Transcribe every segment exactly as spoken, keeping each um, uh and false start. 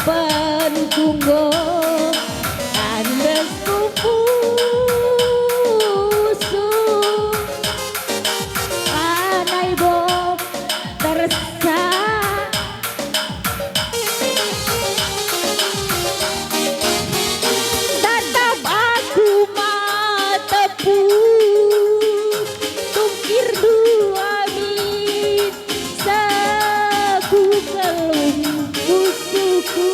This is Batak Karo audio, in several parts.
Penunggu tandes ku pusuh, lanai boh tersa. Tatap aku matepu, tungkir dua min. Saku kelung pusuhku,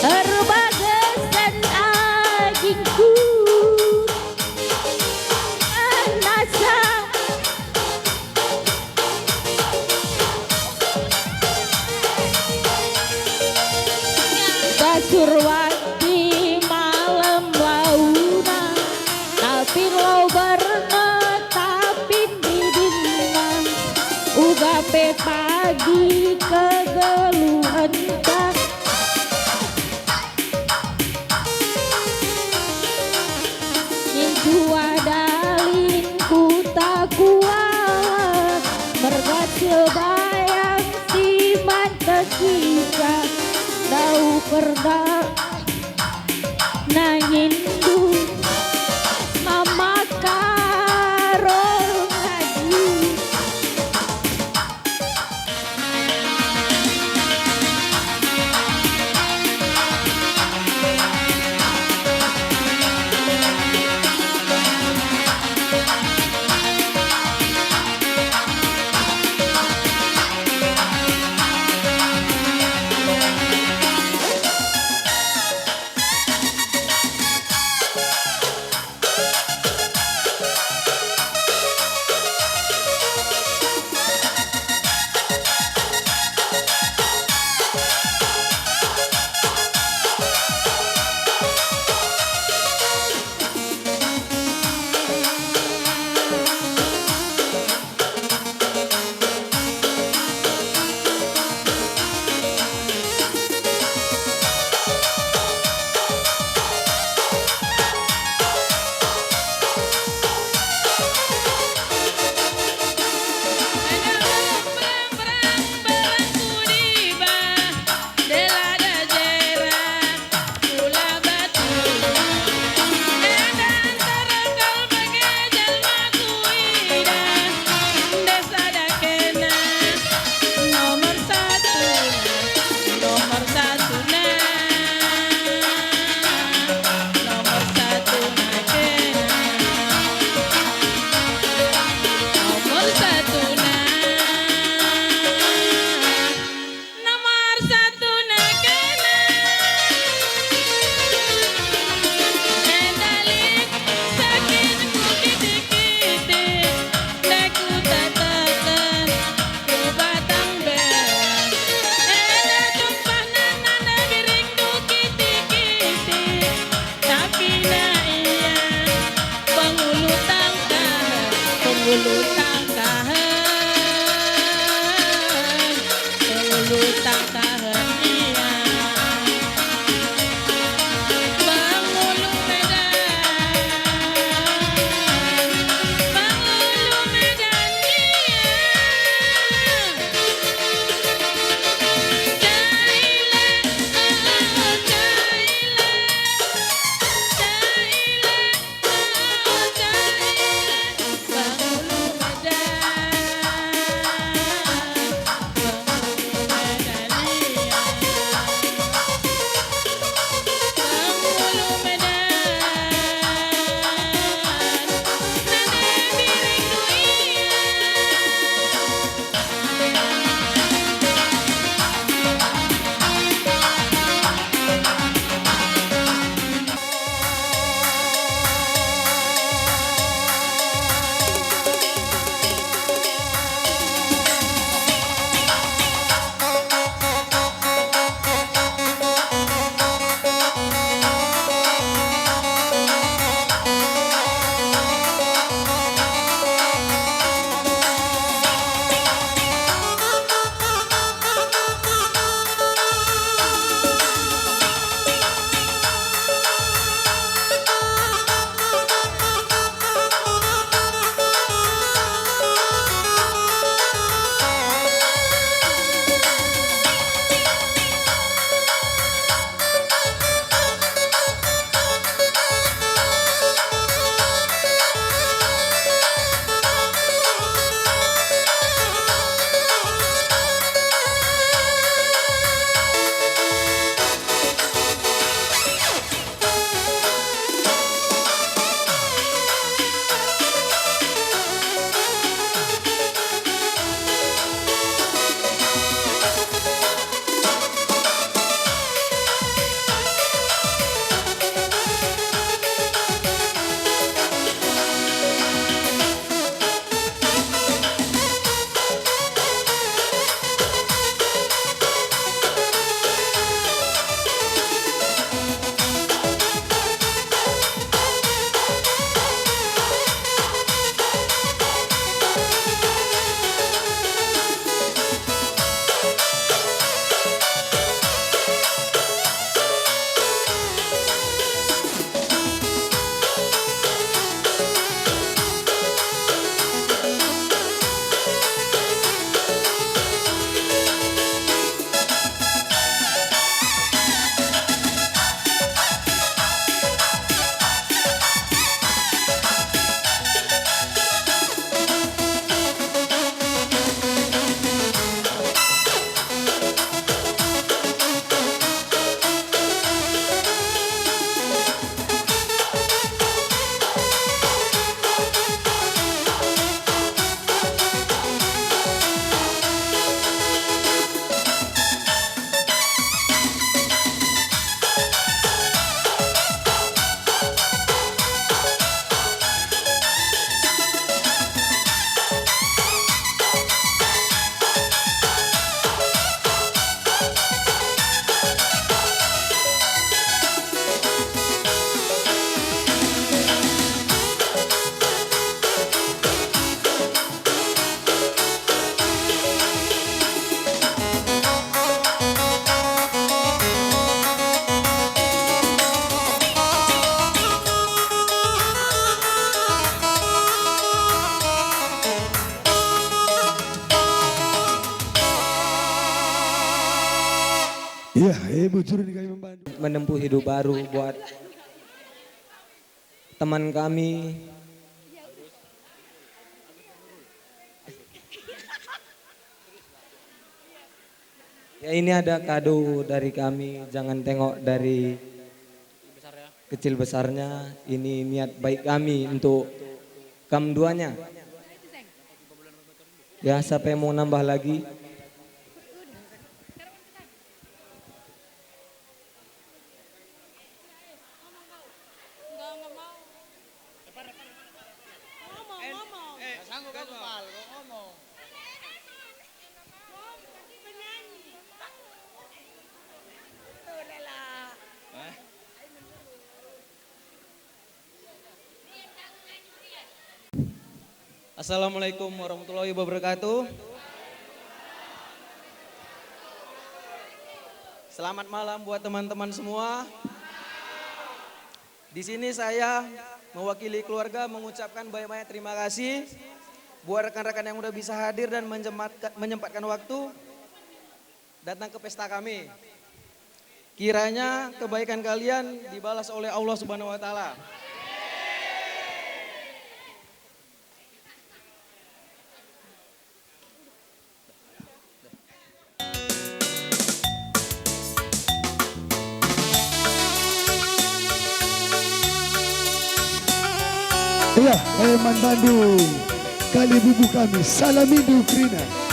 erbagasen agingku, nasa kasur wati malem launa. Tapi lau berne, tapi didinna, uga pe pagi kegeluhenta. Nintua dalin kuta kuala, merga Cilebayang si man tekisa, dau perda- Nangindu mama karo ngaji. Kula batu. Enda nterkel bage jelma kuidah, ndai sada kena. Nomor satu, nomor satu na. Nomor satu na kena. Nomor satu na. Nomor satu na kena. Enda lit sakin ku kitik-kitik, ndai ku tataken ku batang belang. Enda tumpahna nanda biring ku kitik-kitik. Tapi na ia pengulu tangkahen, pengulu tangkahen, pengulu tangkahen Iya, eh, bujur ini kami membantu. Menempuh hidup baru buat teman kami. Ya, ini ada kado dari kami, jangan tengok dari kecil besarnya, ini niat baik kami untuk kam duanya. Ya, siapa yang mau nambah lagi? Assalamualaikum warahmatullahi wabarakatuh. Selamat malam buat teman-teman semua. Di sini saya mewakili keluarga mengucapkan banyak-banyak terima kasih buat rekan-rekan yang udah bisa hadir dan menyempatkan, menyempatkan waktu datang ke pesta kami. Kiranya kebaikan kalian dibalas oleh Allah Subhanahu wa Ta'ala. Iya, Eman Bandung, kali bubuh kami, salamindu kerina.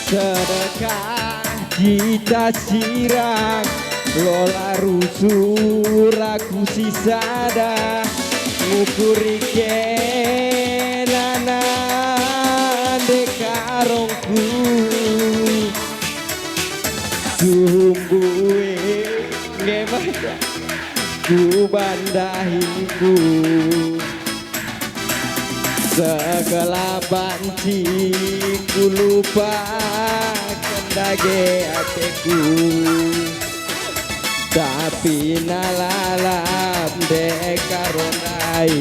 Sedekah kita sirang, lola rusur aku sisada, ngukuri kenana nde karongku. Sungguh e, nge maka ku bandahingku. Segala banci kulupaken dage ateku. Tapi na lalap ndekah ndai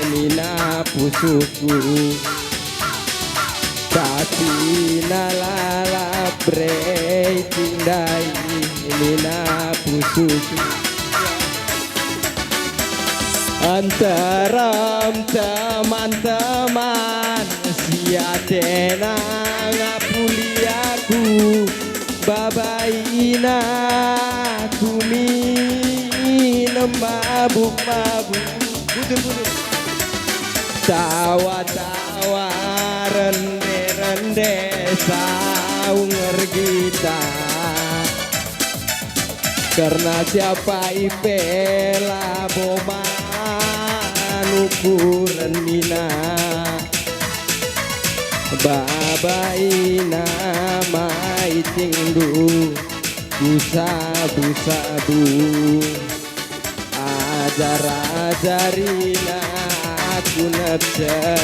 nina pusuhku. Tapi na lalap bre tindai nina pusuhku. Nterem teman-teman si atena ngapuli aku, babaina ku minem mabuk-mabuk. Budur, budur. Tawa-tawa, rende-rende, saung ergita. Kerna siapa ipe labo man ukuren nina, babaina maitingndu ku sabu-sabu. Ajar-ajarina aku nece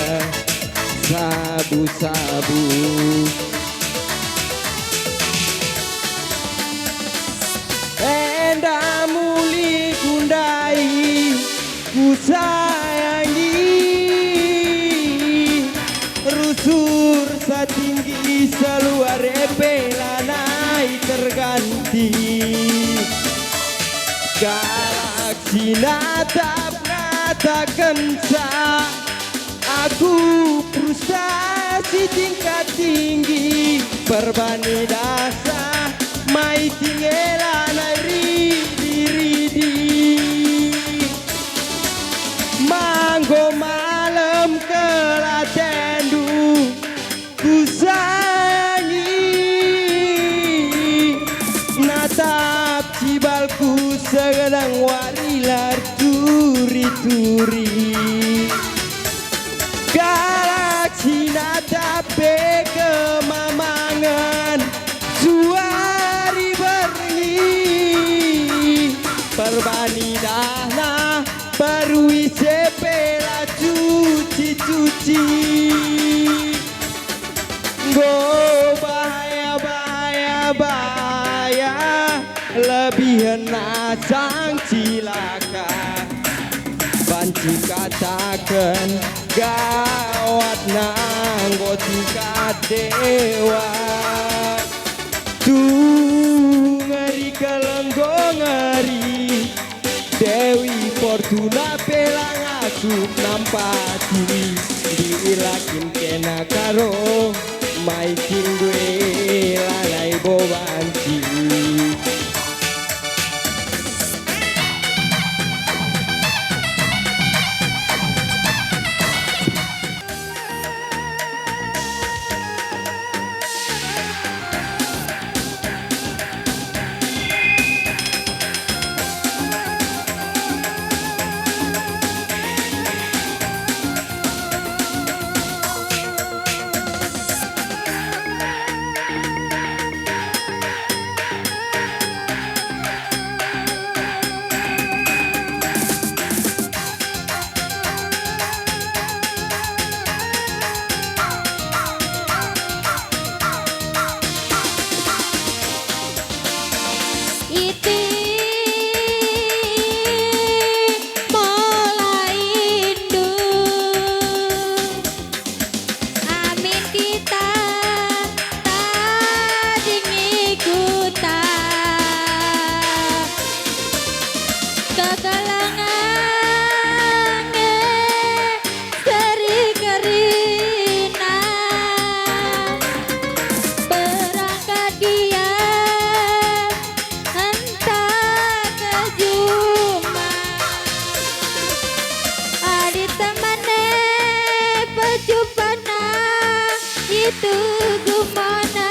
sabu-sabu. Enda muli ku ndai kusayangi, rusur satinggi saluare pe lanai terganti. Kalak si natap-natakenca aku, frustasi tingkat tinggi, perbani dasa maiting e lanai ridi-ridi. Manggo malem kelatendu kusayangi, natap cibalku segenang wari la erturi-turi. Kalak si natap pe kemamangen suari berngi, perbani dahna perui sepe la cuci-cuci. Enggo bahaya, bahaya, bahaya, lebihen asang cilaka. Banci kataken gawatna enggo tingkat dewa. Tuh ngeri kal enggo ngeri. Dewi Fortuna pe la ngasup nampati, diilakin kena karo, maikin due lalai bo banci. Iti molaindu. Amin kita tading i kuta. Kekelengen nge seri kerina. Berangkat gia entah ke juma. Adi temane pecupana itu gumana.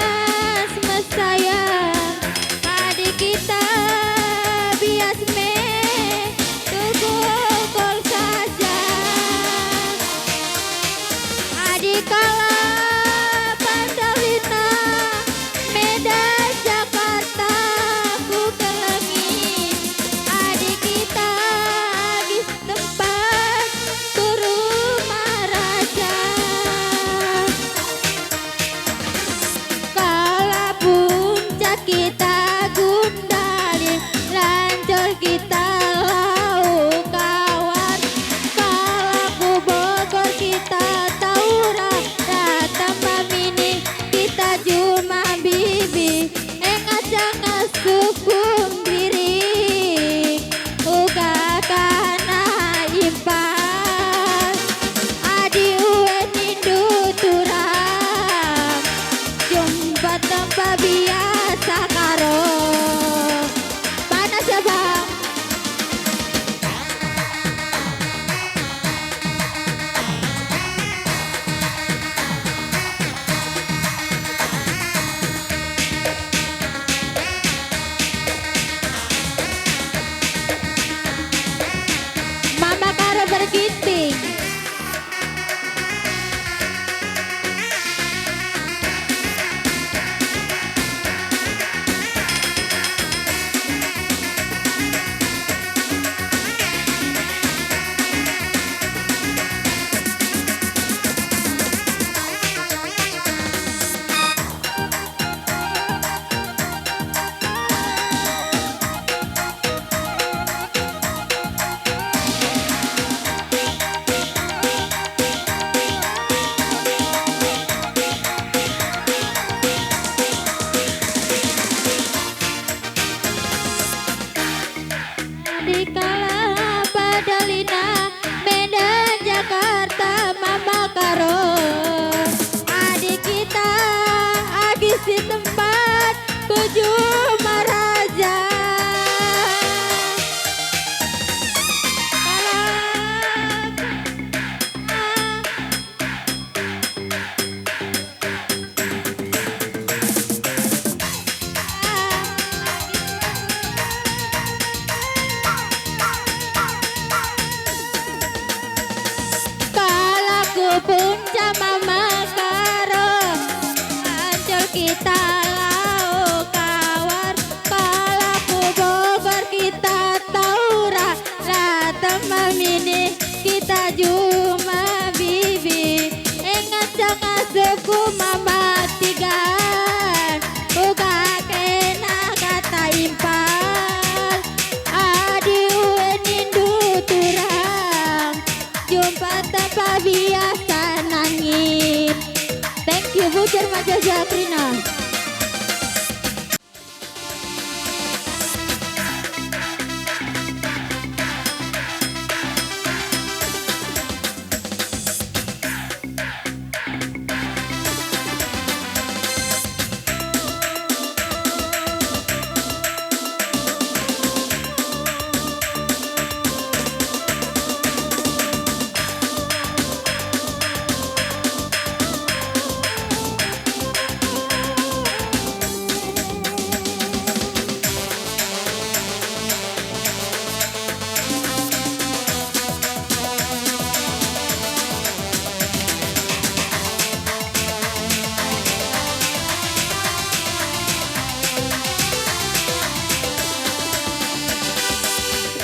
Remaja Zakrina.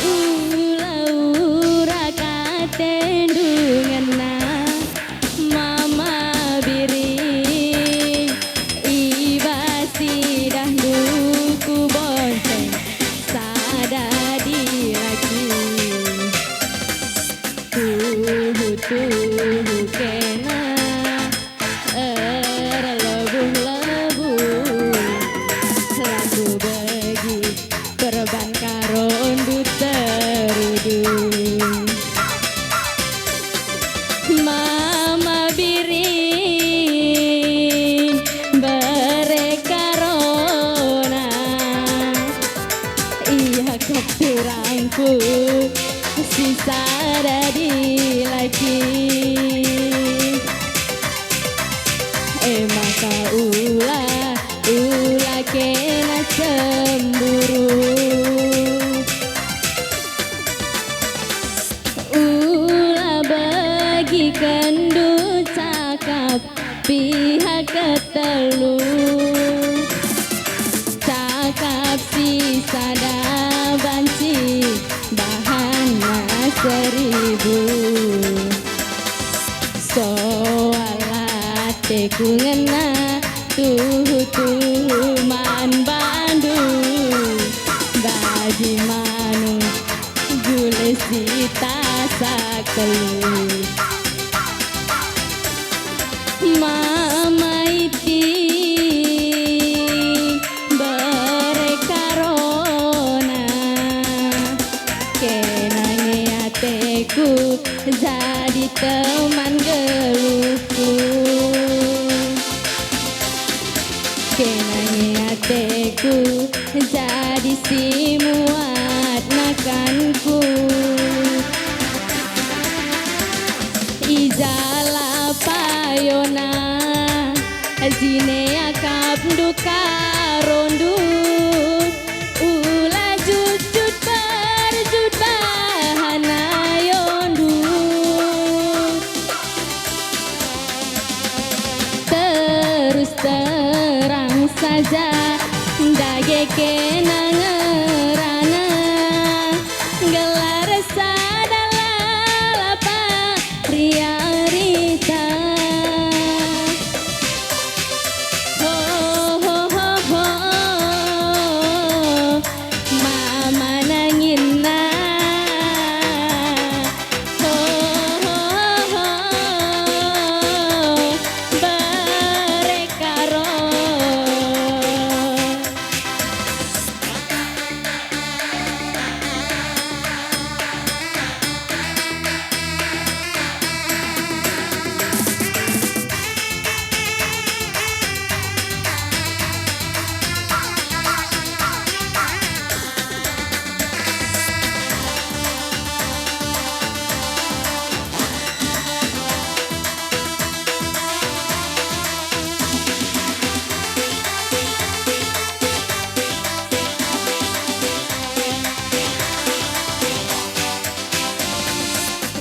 Ula ura katendu ngena, Mama Biring, i bas idahndu kubonceng sada dilaki. Tuhu-tuhu kena erlebuh-lebuh, la kubegi perban karondu terudu. Mama Biring, bere karona, iakap turangku si sada dilaki. E maka ula, ula kena cemburu. Ula begikenndu cakap pihak ketelu. Cakap si sada banci bahanna seribu. Soal ateku ngena, tuhu-tuhu man bandu, bagi manu gule si tasak telu. Mama iti bere karona, kena nge ateku jadi teman geluhku. Kena nge ateku jadi si muat nakanku. I jala payona, jine akapndu karondu, ula jujut perjut bahan ayondu. Terus terang saja, dage kena ngerana, gelar sada lalap ari-arita. Ho, ho, ho, ho. Mama nangina. Ho, ho, ho, ho, bere karo.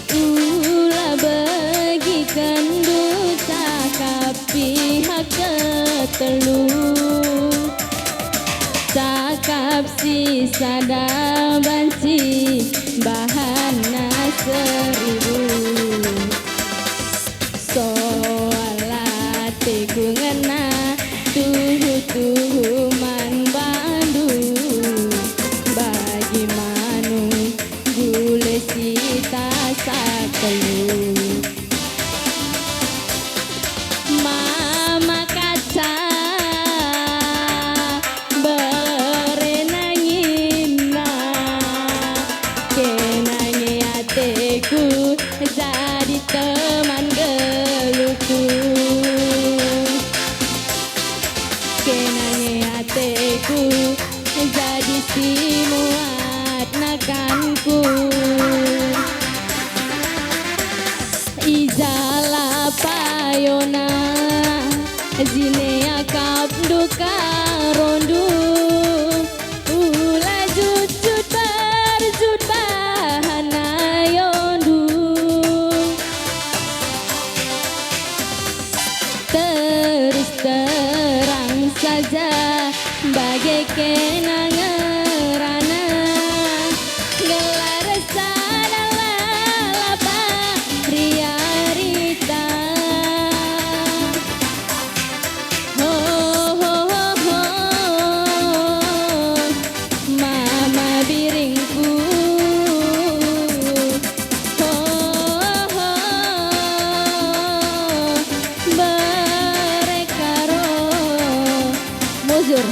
Ula begikenndu cakap pihak ketelu. Cakap si sada banci bahanna seribu. Soal ateku ngena, tuhu-tuhu man bandu, bagi manu gule si tasak telu. Mama Timuat nakanku. I jala payona, jine akapndu karondu. Ula jutjut berjut bahan ayondu. Terus terang saja, bage kena ngerana, gelar sada lalap riarita. Ho, ho, ho, ho. Mama biringku, ho, ho, bere karo. Mujur.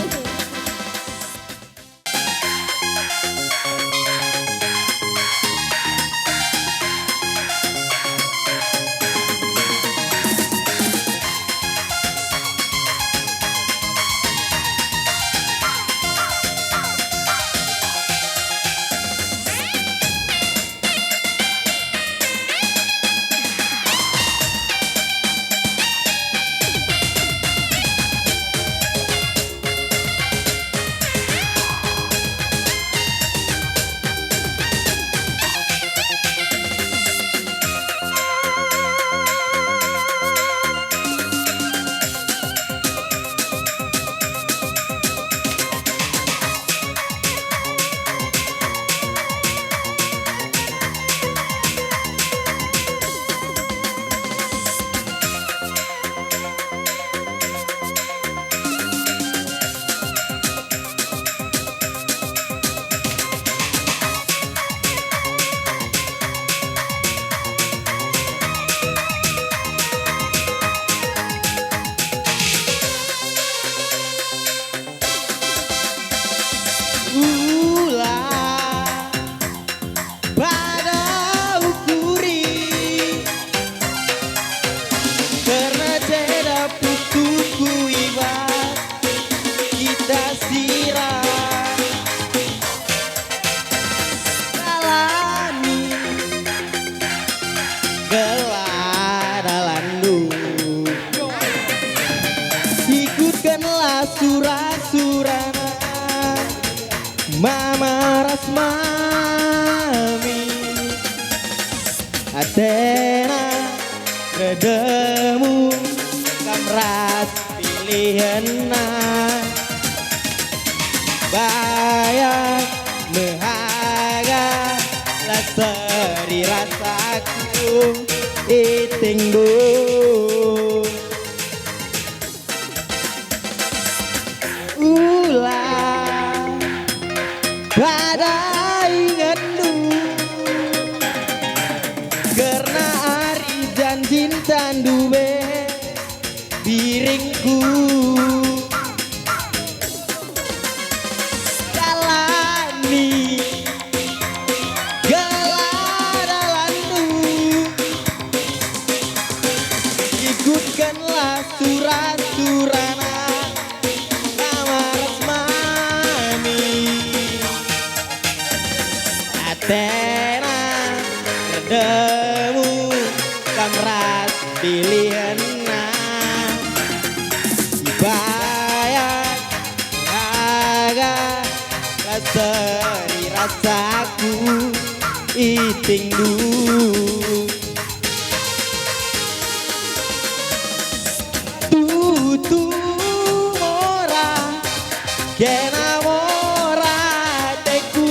Ula pada ukuri, kerna ceda pusuhku i bas kita sira. Jalani gelah dalanndu. Ikutkenlah sura-surana mama ras mami. Atena, dedemu, kam ras pilihenna. Bayak mehaga, la seri rasaku itingndu. Ula pada ingetndu, kerna ari janjin tandu be biringku. Jalani gelah dalanndu, ikutkenlah sura-surana mama ras mami. Atena, dedemu, kam ras pilihenna. Bayak aga, la seri rasaku itingndu. Tutu mora, kena mora ateku,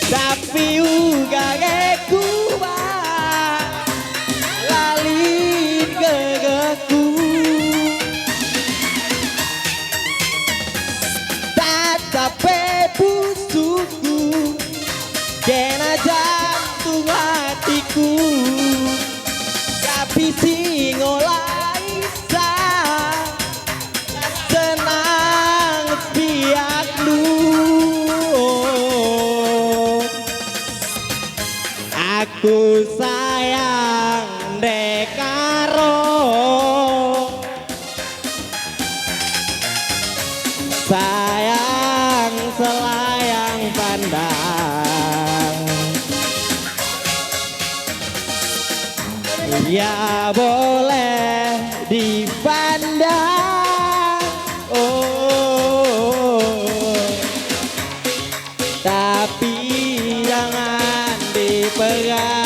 tapi uga nge kuba la lit gegehku. Tatap pe pusuhku, kena jantung hatiku, tapi si ngolai sa senang piakndu. Aku sayang ndekaro. Sayang Ya boleh dipandang, oh, tapi jangan dipegang.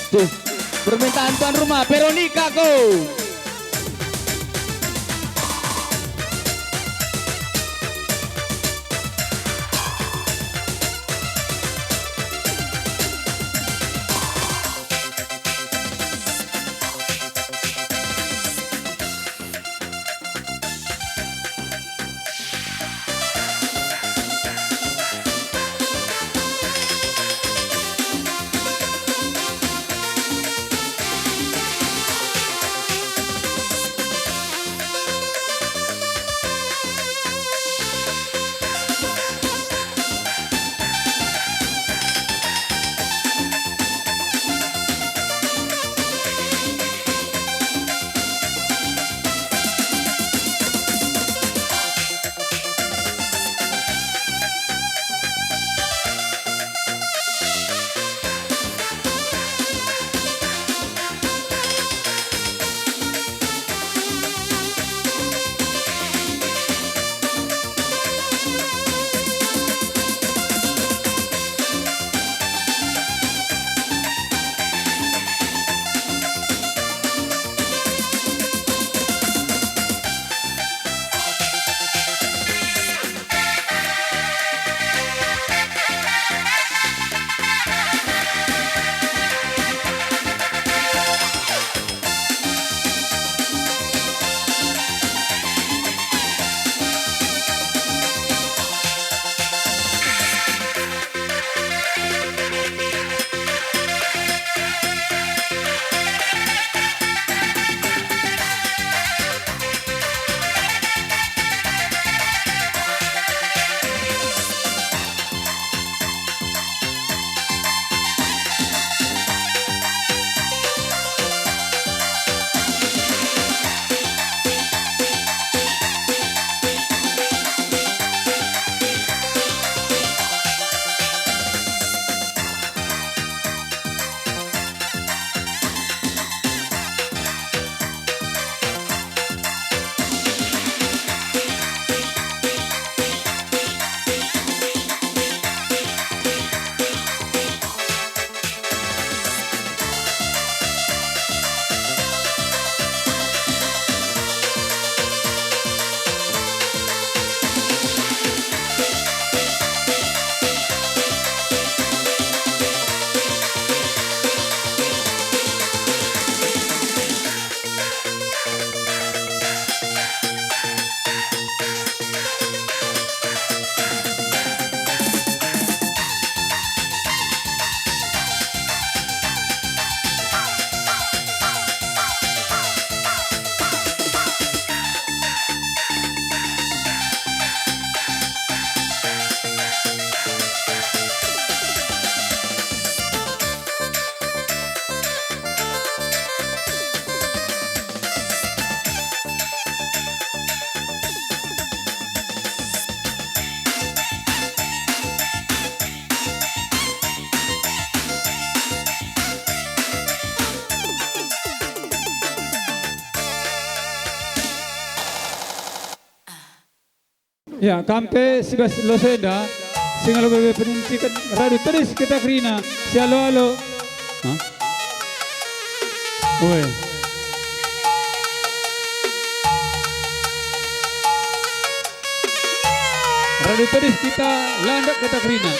Tuh, permintaan tuan rumah, Veronica, go! Ya, kam pe si bas lose enda, si ngalo bebe peninciken radu tedis kita kerina, si alo-alo. Hah? Oe. Radu tedis kita landak kita kerina.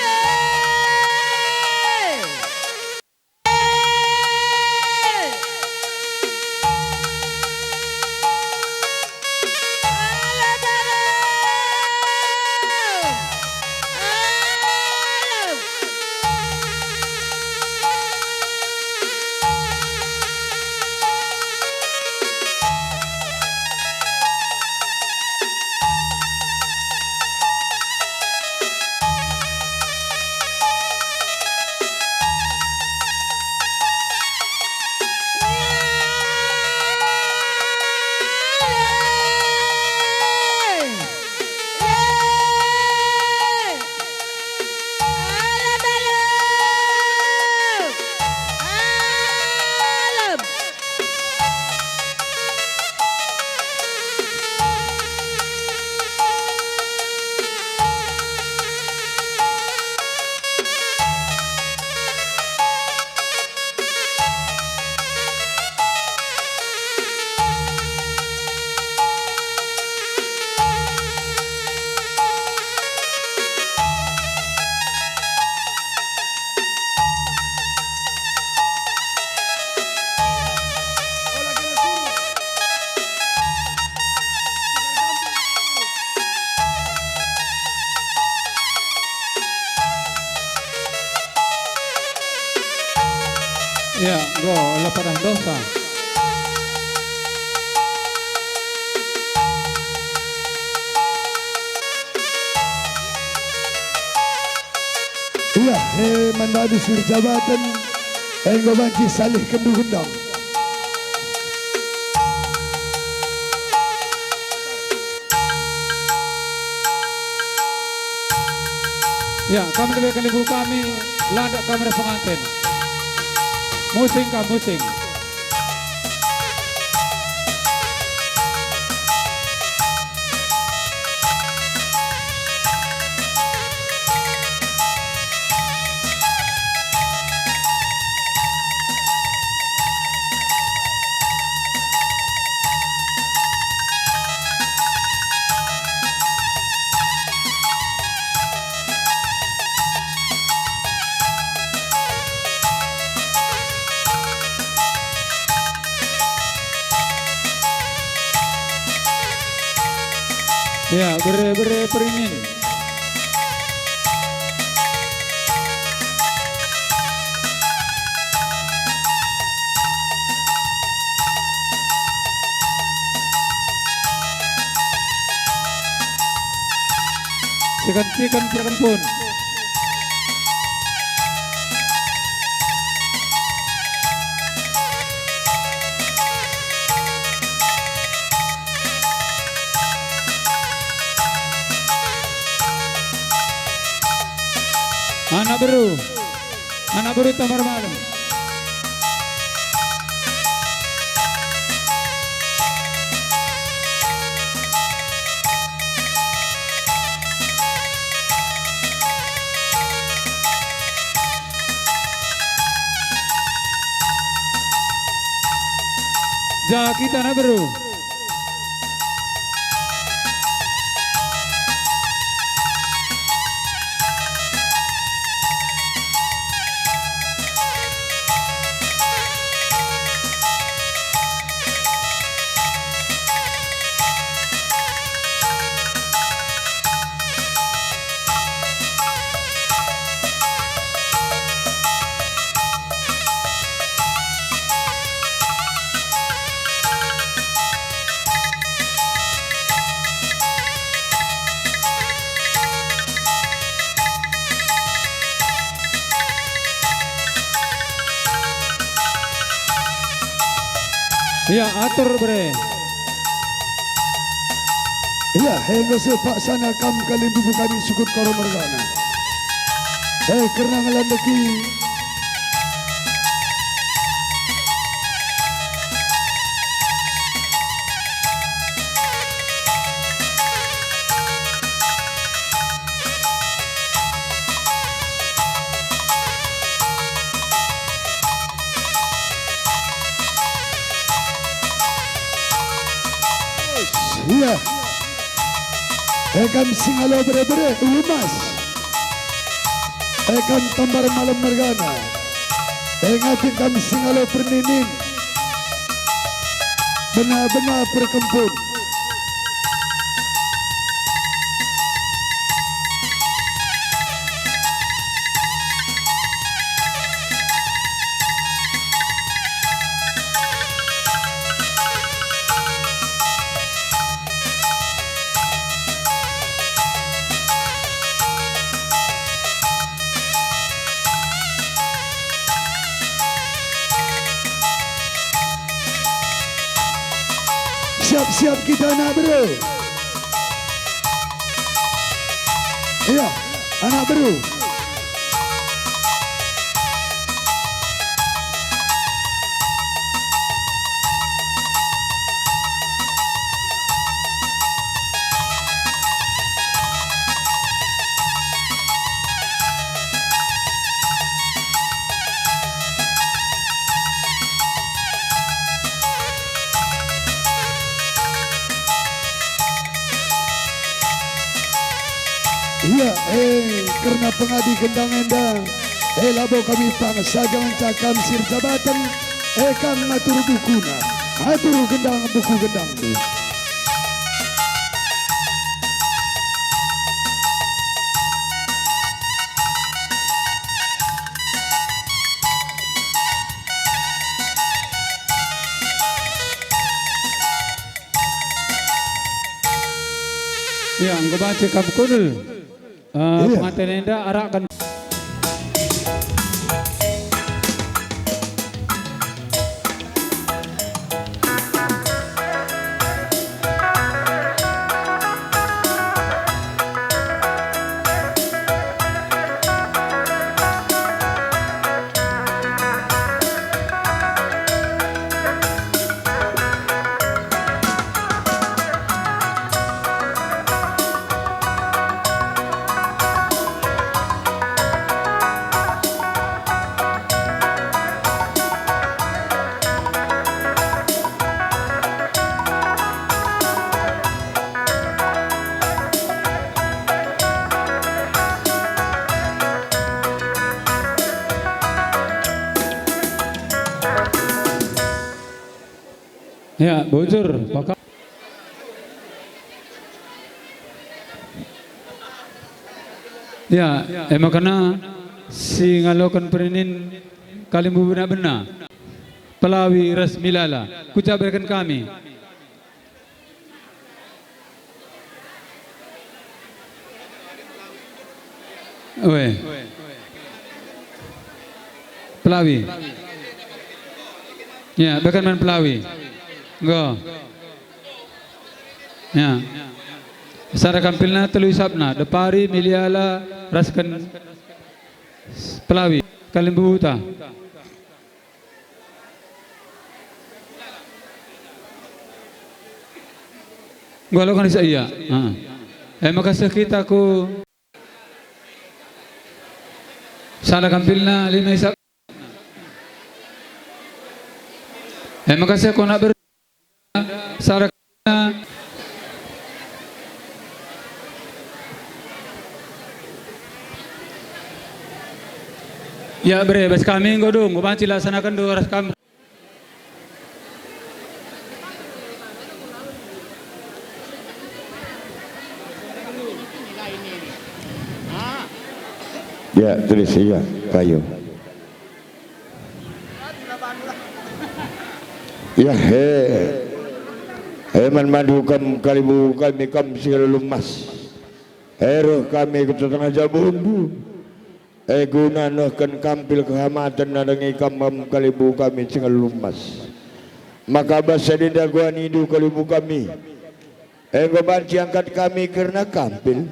Ya, enggo la padah dosa. Ia, he man badu si erjabaten, enggo banci salihkenndu gendang. Ya, kami lebe kalimbubu kami, landak kami ras penganten. Musing kam, musing. Ya, bere-bere peringin. Ciken-ciken perkempun. Anak beru, anak beru Tambar Malem. Ja kita anak beru. Ia, atur, bere. Ia, enggo seh paksana kam kalimbubu kami sukut Karo mergana. Eh, kerna ngelandeki. Iya. E kam si ngalo bere-bere, ulu emas. E kam tambar malem mergana. E ngati kam si ngalo perninin. Bena-bena perkempun. Siap-siap kita, anak beru. Iya, anak beru. Iya, eh, kerna pengadi gendang enda, eh, labo kami pang saja ngenca kam si erjabaten, eh, kam ngatur bukuna, atur gendang buku gendang. Ya, enggo banci kam kundul. Eh, iya. Penganten enda arakkan. Ya, bujur, maka. Ya, e maka si ngaloken perinin kalimbubu bena-bena. Pelawi ras Milala, kujabarken kami. Oe. Pelawi. Ya, bahkan man Pelawi. Enggo. Ya. Sada kampilna telu isapna, Depari, Miliala, rasken Pelawi. Kalimbubuta. Nggo, aloken sa ia. Heeh. E maka seh kita ku sada kampilna lima isap. E maka seh ku anak ber-, sada kampilna. Ya, bere, bas kami enggo dung, banci laksanaken doa ras kam. Ya, tulis, iya, payo. Ya, he. He, man bandu kam kalimbubu kami, kam si ngalo emas. He, reh kami ku tengah-tengah jabundu. E guna nehken kampil kehamaten nandangi kam, kam kalimbubu kami si ngalo emas. Maka bas sadenda kuanindu kalimbubu kami. Enggo banci angkat kami kerna kampil.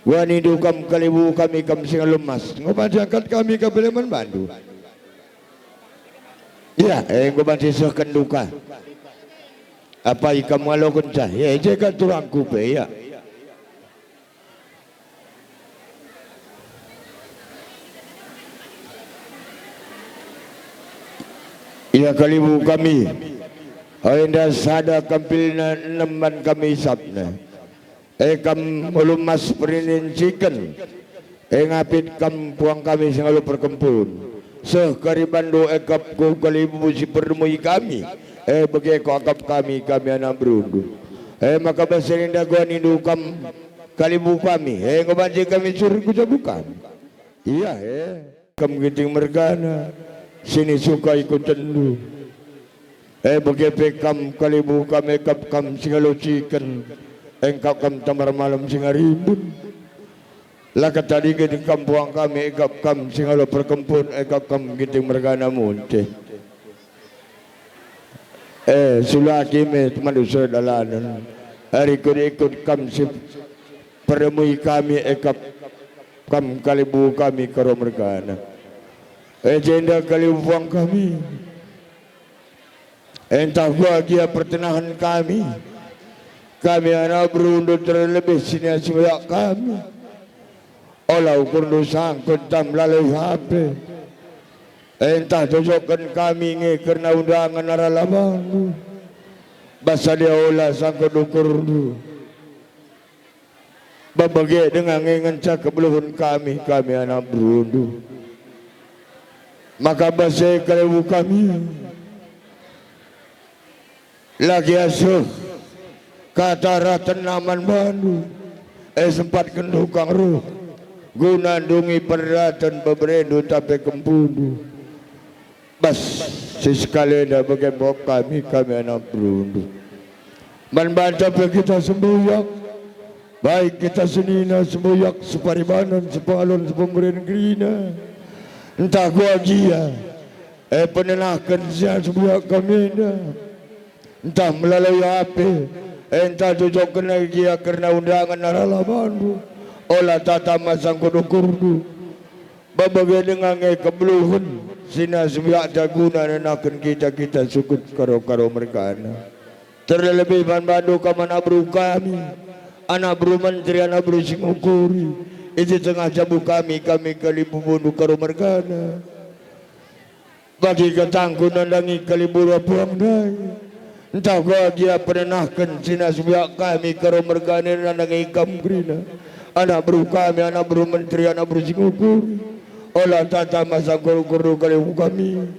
Kuanindu kam kalimbubu kami, kam si ngalo emas. Enggo banci angkat kami kampil man bandu. Ya, enggo banci sehken duka. Apai kam ngalokenca? Ya, i je ka turangku pe, ya. Ia kalimbubu kami, Enda sada kampilna enem man kami isapna. E kam ulu emas perinin ciken, e ngapit kam puang kami si ngalo perkempun. Seh kari bandu e kap ku kalimbubu si peremui kami, e bage ko akap kami, kami anak berundu. E maka bas enda kuanindu kam kalimbubu kami, e enggo banci kami curit ku jabu kami. Ia e, kam Ginting mergana, sini suka ikutenndu. E bage pe kam kalimbubu kami, e kap kam si ngalo ciken, e kap kam tambar malem si ngarimbun. La ketadingen kam puang kami, e kap kam si ngalo perkempun, e kap kam Ginting mergana munte. E, sulaki me temandu sedalanen. Erikut-ikut kam si peremui kami, e kap kam kalimbubu kami Karo mergana. E jenda kalimbubu puang kami. E ntah kuga gia pertenahen kami. Kami anak berundu terlebih sini si meriah kami. Ola ukurndu sangkut ntah melalui H P. E ntah jojokken kami nge kerna undangen arah labandu. Bas sadia ola sangkut ukurndu. Bage denga nge ngenca kebeluhen kami, kami anak berundu. Maka bas e kalimbubu kami. Lagi asuh kata ratenna man bandu, e sempatken tukang ruh, guna ndungi perdaten beberendu tape kempundu. Bas si sekalenda bage pe kami, kami anak berundu. Man banta pe kita sembuyak, baik kita senina sembuyak, separibanen, sepengalon, sepemberen kerina, ntah kuga gia, e penenahken si sembuyak kami enda. Ntah melalui H P, e ntah jojokken gia kerna undangen arah labandu, ola tata masangkut ukurndu. Bage denga nge kebeluhen si na sebiakta guna nenahken kita-kita sukut Karo-Karo mergana. Terlebih man bandu kam anak beru kami, anak beru menteri, anak beru si ngukuri, i tengah jabu kami, kami kalimbubundu Karo mergana. Bagi katangku nandangi kalimbubu puang ndai, ntah kuga gia penenahken si na sebiak kami Karo mergana nandangi kam kerina, anak beru kami, anak beru menteri, anak beru si ngukuri. Ola tata masangkut ukurndu kalimbubu kami.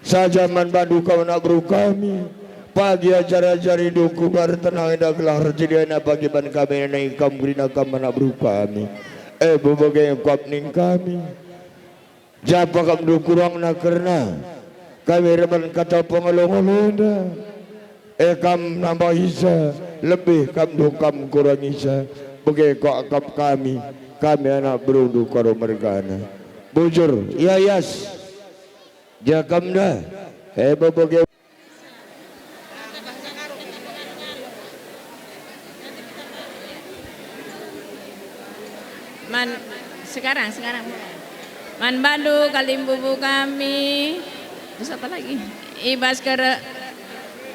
Saja man bandu kam anak beru kami. Pagi ajar-ajarindu ku bar tenang enda gelah erjediana pagi ban kami nandangi kam kerina kam anak beru kami. E bage kuakap ning kami. Japa kam ndu kurangna kerna kami reban kata pengalo-ngalo enda. E kam nambahisa, lebih kam ndu kam kurangisa, bage kuakap kami, kami anak berundu Karo mergana. Bujur, ia Yas. Gia kam nda? E bage. Man, sekarang, sekarang mulai. Man bandu kalimbubu kami. Terus apa lagi? I bas kere-,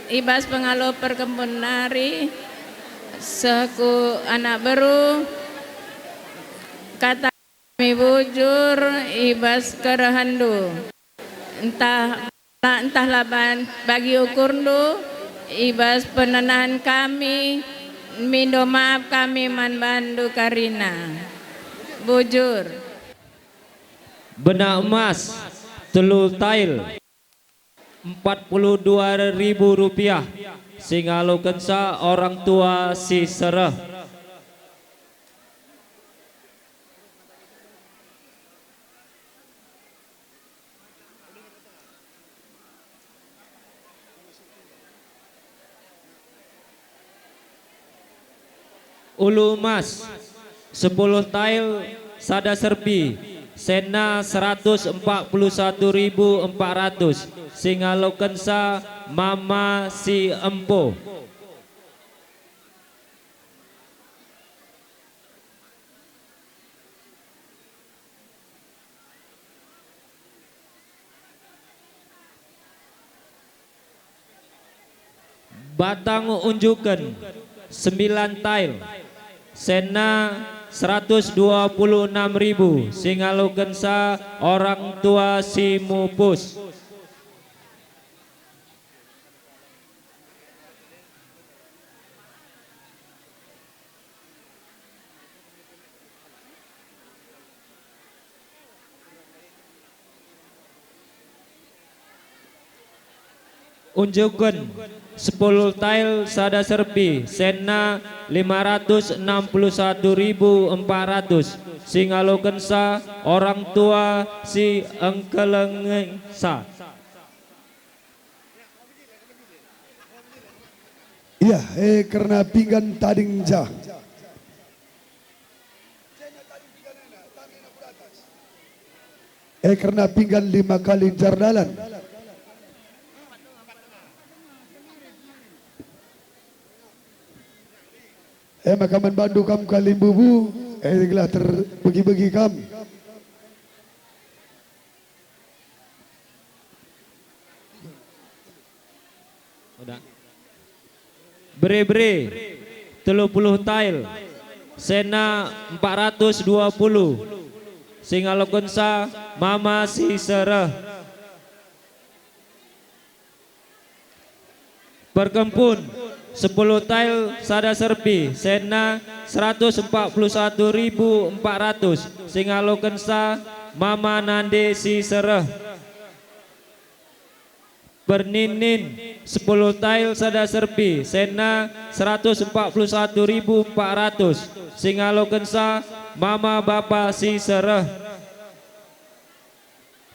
i bas pengalo perkempun nari, seh ku anak beru, kata kami bujur i bas kerehenndu. Ntah, ntah la ban-, bagi ukurndu, i bas penenahen kami, mindo maap kami man bandu kerina. Bujur. Benak emas, telu tail, empat puluh dua ribu rupiah, si ngalokenca orang tua si sereh. Ulu emas, sepuluh tail, sada serpi, senna seratus empat puluh satu ribu empat ratus, si ngalokenca mama si empo. Batang unjuken, sembilan tail, senna seratus dua puluh enam ribu, si ngalokenca orang tua si mupus. Unjuken sepuluh tail sada serpi, senna lima ratus enam puluh satu ribu empat ratus, si ngalokensa orang tua si engkelengensa. Ia, e, kerna pinggan tading ja. E, kerna pinggan lima kali njar dalan. E, maka man bandu kam kalimbubu, e, gelah terbegi-begi kam. Udah. Bere-bere, telu puluh tail, senna empat ratus dua puluh, si ngalokensa mama si sereh. Perkempun, sepuluh tail sada serpi, senna seratus empat puluh satu ribu empat ratus, si ngalokensa mama nande si sereh. Perninin, sepuluh tail sada serpi, senna seratus empat puluh satu ribu empat ratus, si ngalokensa mama bapa si sereh.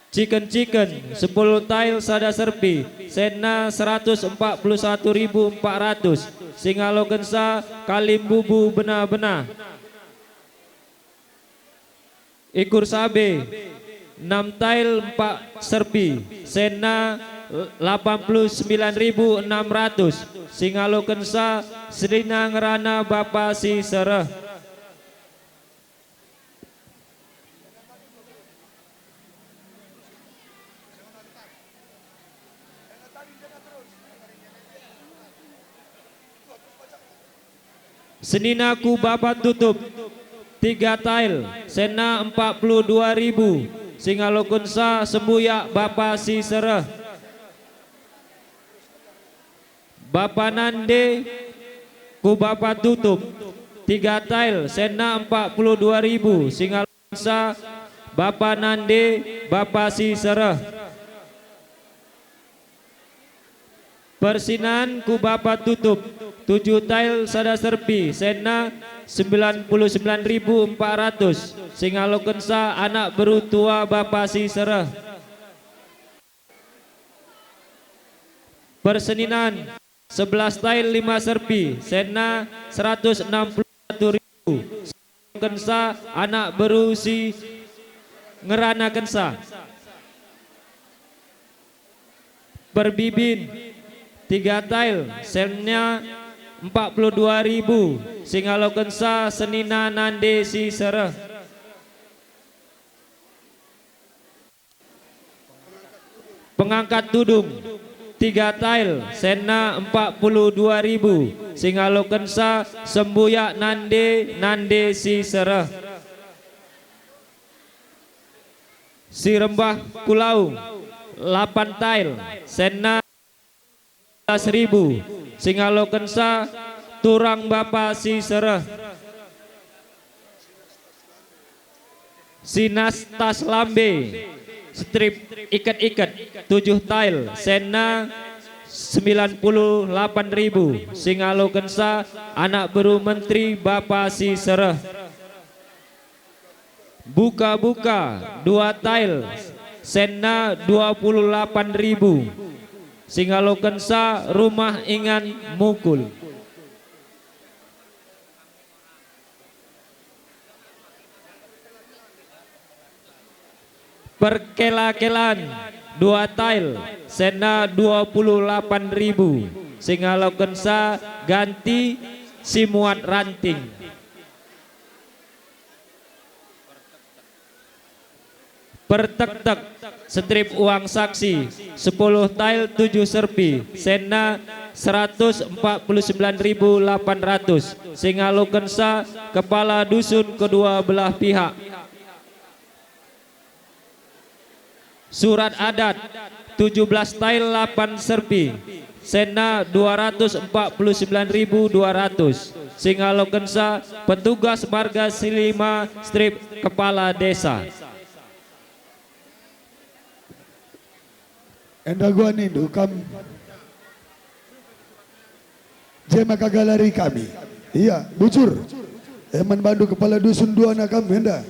Ciken-ciken, sepuluh tail sada serpi, senna seratus empat puluh satu ribu empat ratus, si ngalokensa kalimbubu bena-bena. Ikur sabe, enam tail empat serpi, senna lapan puluh sembilan ribu enam ratus, si ngalokensa senina ngerana bapa si sereh. Senina ku bapa tutup, tiga tail, senna empat puluh dua ribu, si ngalokensa sembuyak bapa si sereh. Bapa nande ku bapa tutup, tiga tail, senna empat puluh dua ribu, si ngalokensa bapa nande bapa si sereh. Persinan ku bapa tutup, tujuh tail sada serpi, senna sembilan puluh sembilan ribu empat ratus, si ngalokensa anak beru tua bapa si sereh. Persinan, sebelas tail lima serpi, senna seratus enam puluh satu ribu, si ngalokensa anak beru si ngeranakensa. Perbibin, tiga tail, senna empat puluh dua ribu, si ngalokensa senina nande si sereh. Pengangkat tudung, tiga tail, senna empat puluh dua ribu, si ngalokensa sembuyak nande-nande si sereh. Si rembah ku laung, lapan tail, senna belas ribu, si ngalokensa turang bapa si sereh. Si nas tas lambe, strip iket-iket, tujuh tail, senna sembilan puluh lapan ribu, si ngalokensa anak beru menteri bapa si sereh. Buka-buka, dua tail, senna dua puluh lapan ribu, si ngalokensa rumah ingan mukul. Perkela-kelan, dua tail, senna dua puluh lapan ribu, si ngalokensa ganti si muat ranting. Pertektek, strip uang saksi, sepuluh tail tujuh serpi, senna seratus empat puluh sembilan ribu lapan ratus, si ngalokensa kepala dusun kedua belah pihak. Surat adat, tujuh belas tail lapan serpi, senna dua ratus empat puluh sembilan ribu dua ratus, si ngalokensa petugas marga si lima, strip kepala desa. Enda gua nindu kam. Tema kagalari kami. Iya, bujur. E man bandu kepala dusun dua na kam enda.